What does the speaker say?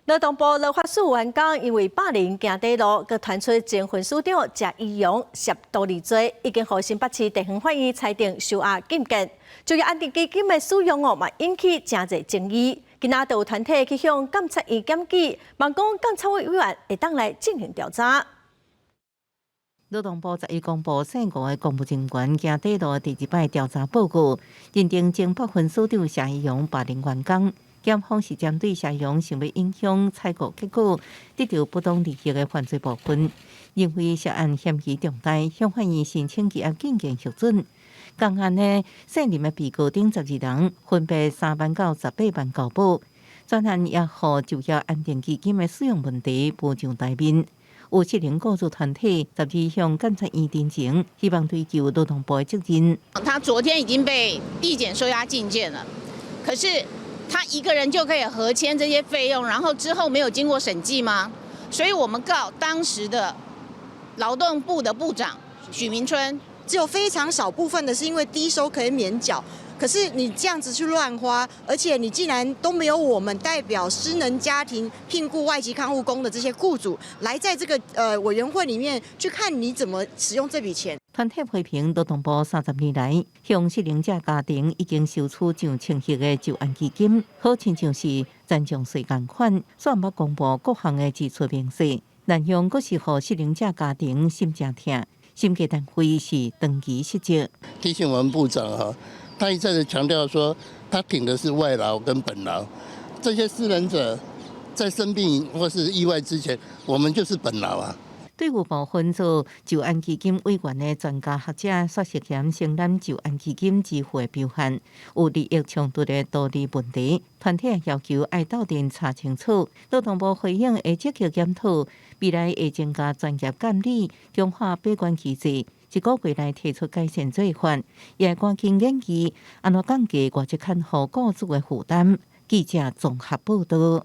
勞動部勞發署員工因為霸凌行短路，閣傳出前分署長謝宜容涉圖利罪，已經予新北市地方法院裁定收押禁見。就業安定基金的使用哦，嘛引起誠濟爭議。今仔就有團體去向監察院檢舉，望講監察委委員會當來進行調查。勞動部11公布姓吳的公務人員行短路第二擺調查報告，認定前北分署長謝宜容霸凌員工。檢方是針對謝宜容想欲影響採購結果，得著不當利益的犯罪部分，認為涉案嫌疑重大，向法院申請羈押禁見核准。共案的姓林的被告等12人，分別3萬到18萬交保。專案也予就業安定基金的使用問題浮上台面。有失能雇主團體12向監察院陳情，希望追究勞動部的責任。他昨天已經被地檢收押禁見了，可是他一個人就可以核簽這些費用，然後之後沒有經過審計嗎？所以我們告當時的勞動部的部長許明春。只有非常少部分的是因為低收可以免繳，可是你這樣子去亂花，而且你竟然都沒有我們代表失能家庭聘僱外籍看護工的這些僱主來在這個委員會裡面去看你怎麼使用這筆錢。團體批評勞動部30年來向失能者家庭已經收取上千億的就安基金，好親像是殘障稅仝款，煞毋捌公布各項的支出明細，濫用閣是予失能者家庭心誠疼。審計單位是長期失職。提醒我們部長哈，他一再的強調說，他挺的是外勞跟本勞，這些失能者在生病或是意外之前，我們就是本勞啊。對有部分做就安基金委員的專家學者，煞涉嫌承擔就安基金支付的表現，有利益衝突的道理問題，團體要求愛鬥陣查清楚。勞動部回應會積極檢討，未來會增加專業監理，強化把關機制，一個月內提出改善做法，也趕緊研議按怎降低外籍看護雇主的負擔。記者綜合報道。